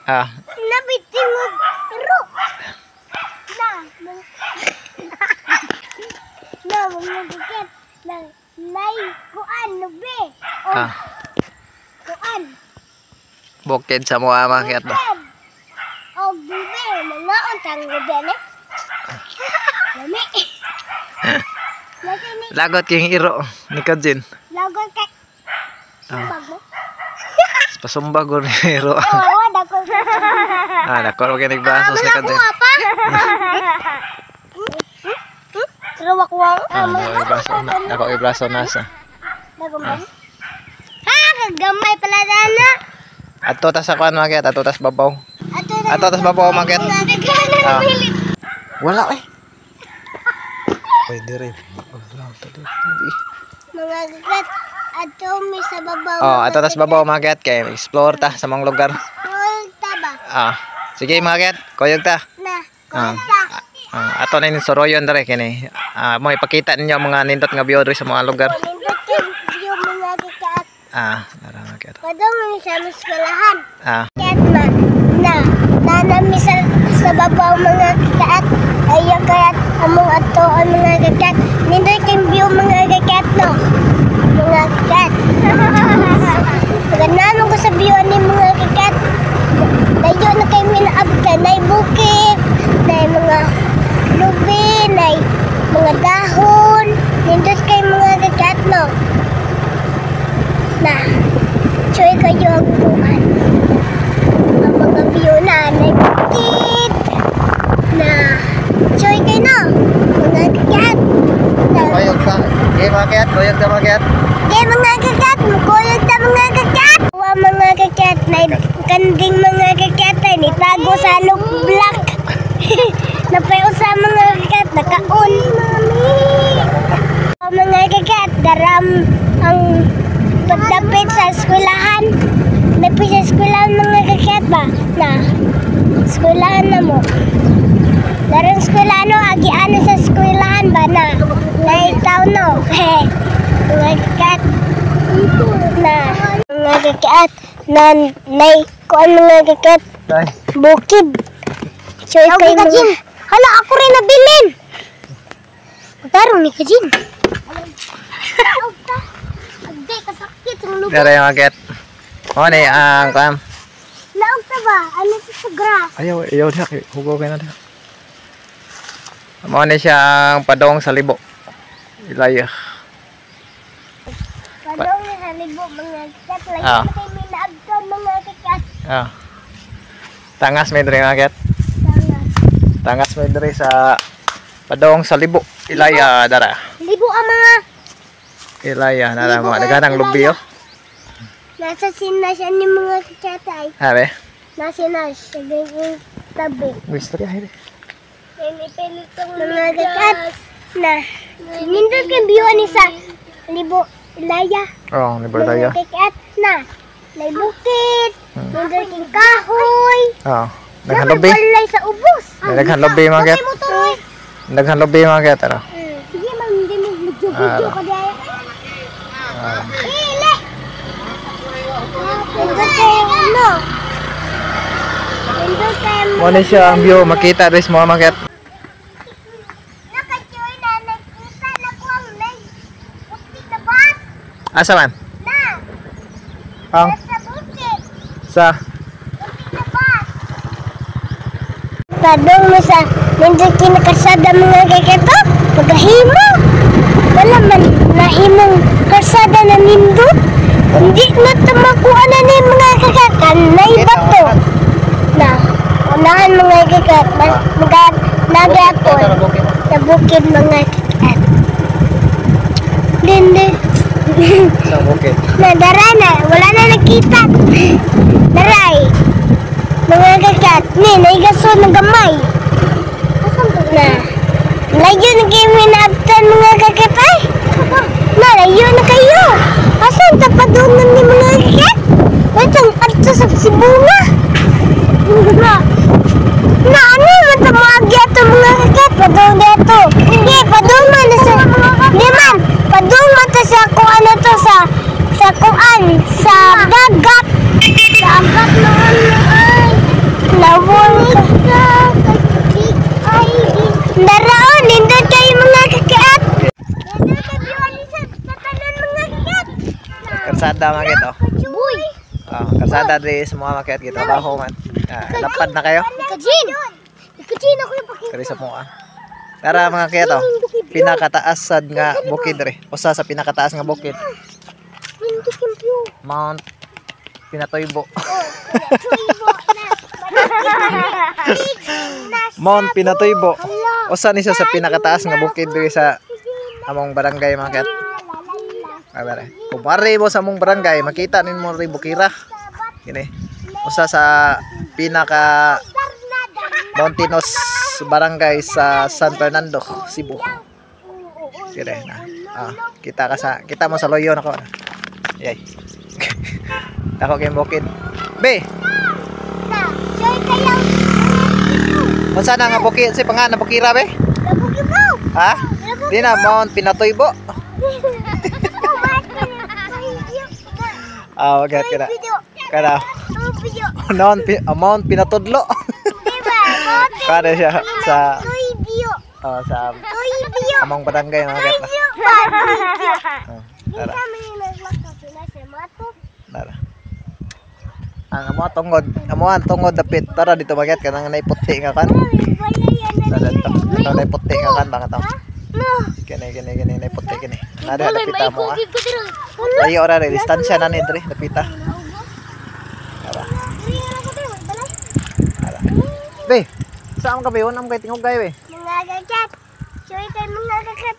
Ah, Nabitingog iro. Na, mga na mga kakat na nay kuan lubi. O kuan. Bukid sa mga makiat ba? Bukid. O lubi, mga untang lubi ne. Lami. Lagi ni Lagot king iro ni Kajin. Lagot kay Ah, bag mo. Pasumbag ni iro. Oo, dako. Ah, dako kay nagbasos ni Kajin. Pa. Rawak wa. Ah, dako ibraso na. Dako ibraso nasa. Dako man. Ha, kagamay pala dana. Ato ta sa kuan makiat, ato tas babaw. Ato Ato tas babaw makiat. Ah. Wala eh. Pwede rin. Wala to di. Mga kakat, ato mi sa babaw. Oh, ato tas babaw makiat kay explore ta sa mga lugar. Kulta ba? Ah. Sige makiat, kuyog ta. Na, Ah. kulta. Ah, ato na yung soroyon dere kini. Ah, mo ipakita ninyo ang mga nindot nga view diri sa mga lugar. Nindot yung view mga kakat. Ah, dara makiat. Padong mi sa eskwelahan. Ah, Kakat ma, na, nanami sa babaw mga kakat. Ayaw kaya't among ato ang mga kakat. Nindot yung view mga kakat no. Mga kakat. Paganaman ko sa view ni mga kakat. Layo na kay minaabtan. Nay bukid, nay mga lubi, nay mga dahon. Nindot kay mga kakat no. Na, choy kayo ang buwan. Ang mga view na, nay bukid. Na, choy kayo no. Mga kakat. Na, kuyog ta. Okay makiat, kuyog ta makiat. Di mga kakat, mukuyog ta mga kakat. Wa mga kakat, nay kanding mga kakat ay nitago sa black. Napay usa mga kakat, nakaon. Wa mga kakat, daram ang pagdapit sa eskwelahan. Dapit sa eskwelahan mga kakat ba? Na, eskwelahan na mo. Darang eskwelahan no, agian na sa eskwelahan ba na? Naitaw no. Mga kakat na mga kakat na nay kuan mga kakat Day. Bukid. So kay mga hala ako rin nabilin. Magtarong ni Kajin. Agday kasakit ang lugar. Dara makiat. Mo ni ang kuan. Laog ta ba? Ano to sa grass? Ayaw, ayaw diha kay hugaw kay na diha. Mo ni siya ang padong sa libo. Ilaya. Padong ni sa libo mga kakat. Lagi na kay minaabton mga kakat. Ah. Tangas may diri makiat. Tangas. Tangas may diri sa padong sa libo. Ilaya dara. Libo ang mga Ilaya nara Libo mo nga, daghan ang lubi oh. Nasa sinasya ni mga kakat ay. Habe. Nasa sinasya ganyan tabi. Mystery ay. Mga kakat na nindot kay view ni sa libo Ilaya. Oh, libo tayo. Mga kakat na may bukid, nindot kay kahoy. Oh, daghan lubi. Walay sa ubos. Daghan lubi mga kakat. Patay mo tuloy. Daghan lubi mga kakat ara. Sige man, hindi mo video-video ka dahil. Ah. Ile! Nindot kayo ano? Nindot kayo Mo ni siya ang view makita diri sa mga makiat. Nakachoy na nakita na ko ang may puti na bus. Asa man? Na, Ang nasa bukid. sa Puti na bus. Padong mo sa nindot kinakarsada mga kakato, pagkahimo. Wala man nahimong karsada na nindot. Hindi na tamakuan na ni mga kakat. Nay bato. Na, unahan mga kakat. Mas mga nagapon. Sa bukid mga kakat. Dinde. Sa bukid. Na, dara na. Wala na nakita. Daray. Mga kakat. Ni, naigaso ng gamay. Na. Layo na kayo minaabtan mga kakat ay. Na, layo na kayo. Asan tapadunan ni mga kakat? Itong adto sa Sibunga. Na, na ano man ito mga ato mga kakat? Padung dito. Hindi, padung man na sa... Hindi man, padung man to sa kuan na to sa kuan, sa dagat. Sa dagat noon ay. Kalsada mga kit, oh. Boy. Ah, kalsada diri sa mga makiat kita trabaho man. Ah, lapad na kayo. Ikajin. Ikajin ako yung pakita. Kari sa mua. Tara mga kit, oh. Pinakataas sad nga bukid diri. Usa sa pinakataas nga bukid. Pindot yung view. Mount Pinatubo. Mount Pinatubo. Usa ni siya sa pinakataas nga bukid diri sa among barangay mga kit. Abare. Kung mari mo sa among barangay, makita nimo ri bukira. Kini. Usa sa pinaka mountainous barangay sa San Fernando, Cebu. Kini na. Ah, kita ka sa kita mo sa loyo nako. Yay. Dako kay bukid. Be, Na, joy kayo. unsa na nga bukid? Si pangan na bukira be? Labugi mo. Ha? Di na Mount Pinatubo. Ah, wag ka na. Kada. Mount Pinatudlo. Kada siya sa oh, sa among barangay mga kat. Oh, tara. Tara. Ang amo ang tungod dapit. Tara dito magat kanang nay puti nga kan. Tara dito. Ito nay puti nga kan bang ato. Kini kini kini nay puti kini. Nada dapita mo ah. Layo ora re distansya na ni dre dapita. Tara. Tara. Be, saan ka be? Unam kay tingog kayo be. Mga kakat. Joy kay mga kakat.